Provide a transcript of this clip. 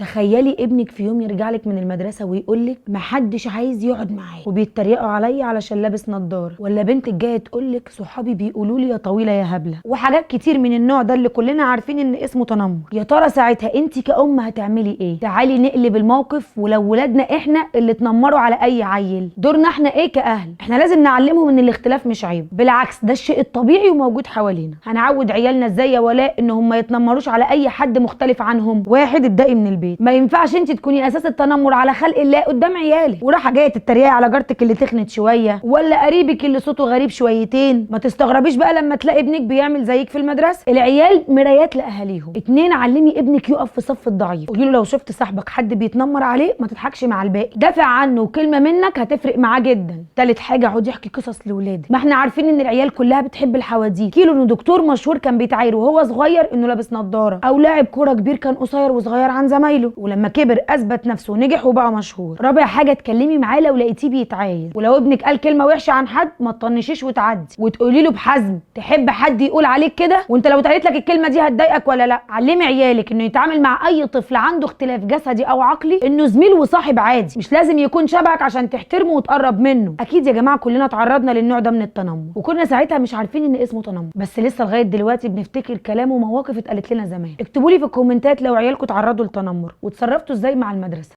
تخيلي ابنك في يوم يرجع لك من المدرسة ويقول لك محدش عايز يقعد معايا وبيتريقوا عليا علشان لابس نضاره، ولا بنتك جاية تقول لك صحابي بيقولوا لي يا طويلة يا هبلة، وحاجات كتير من النوع ده اللي كلنا عارفين ان اسمه تنمر. يا ترى ساعتها انت كأم هتعملي ايه؟ تعالي نقلب الموقف، ولو ولادنا احنا اللي اتنمروا على اي عيل، دورنا احنا ايه كأهل؟ احنا لازم نعلمهم ان الاختلاف مش عيب، بالعكس ده الشيء الطبيعي وموجود حوالينا. هنعود عيالنا ازاي يا ولاء ان هم ما يتنمروش على اي حد مختلف عنهم؟ واحد، ابدأي من البيت. ما ينفعش انت تكوني اساس التنمر على خلق الله قدام عيالك، وراحة جاية تتريقي على جارتك اللي تخنت شوية، ولا قريبك اللي صوته غريب شويتين. ما تستغربيش بقى لما تلاقي ابنك بيعمل زيك في المدرسة. العيال مرايات لاهاليهم. اتنين، علمي ابنك يقف في صف الضعيف، قولي له لو شفت صاحبك حد بيتنمر عليه ما تضحكش مع الباقي، دافع عنه وكلمه منك هتفرق معاه جدا. تالت حاجة، اقعدي احكي قصص لاولادك. ما احنا عارفين ان العيال كلها بتحب الحواديت. كيلو انه دكتور مشهور كان بيتعاير وهو صغير انه لابس نظاره، او لاعب كورة كبير كان قصير وصغير عن زمايله، ولما كبر اثبت نفسه ونجح وبقى مشهور. رابع حاجة، اتكلمي معاه لو لقيتيه بيتعاير، ولو ابنك قال كلمة وحشة عن حد ما تطنشيش وتعدي، وتقولي له بحزم تحب حد يقول عليك كده؟ وانت لو اتقالت لك الكلمة دي هتضايقك ولا لا؟ علمي عيالك انه يتعامل مع اي طفل عنده اختلاف جسدي او عقلي انه زميل وصاحب عادي، مش لازم يكون شبهك عشان تحترمه وتقرب منه. اكيد يا جماعة كلنا تعرضنا للنوع ده من التنمر، وكنا ساعتها مش عارفين ان اسمه تنمر، بس لسه لغاية دلوقتي بنفتكر كلام ومواقف اتقالت لنا زمان. اكتبوا لي في الكومنتات لو عيالكم اتعرضوا لتنمر وتصرفتوا ازاي مع المدرسة.